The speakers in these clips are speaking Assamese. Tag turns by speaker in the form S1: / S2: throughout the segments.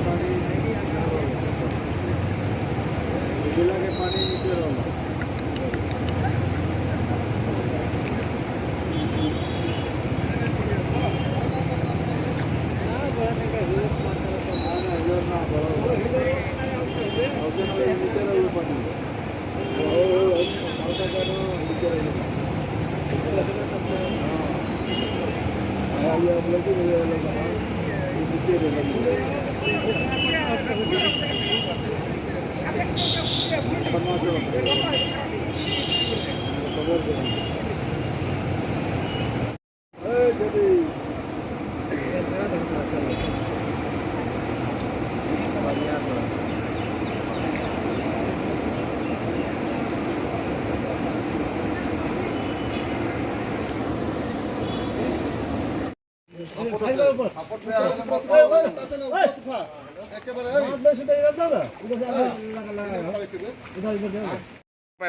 S1: পানী এইবিলাকে পানী নিচে ৰ'ল।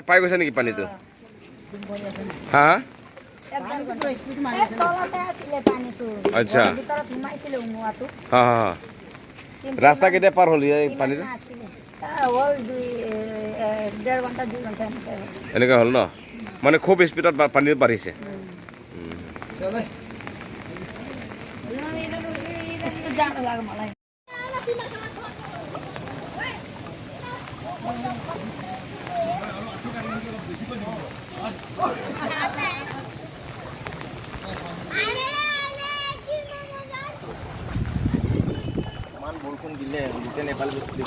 S2: পাই গৈছে নেকি পানীটো? হা।
S3: তলতে আছিলে পানীটো।
S2: আচ্ছা।
S3: ভিতৰত সোমাইছিলে উমোৱাটো।
S2: হা হা। ৰাস্তা কেতিয়া পাৰ হ'ল এই পানীটো?
S3: নাছিলে, হ'ল 1.5 ঘণ্টা, 2 ঘণ্টা এনেকৈ হ'ল।
S2: এনেকুৱা হ'ল ন, মানে খুব স্পীডত পানীটো বাঢ়িছে।
S3: यस्तो जाडो लाग्यो मलाई।
S4: ইমান বৰষুণ দিলে গোটেই নেপাল গৈছিলে।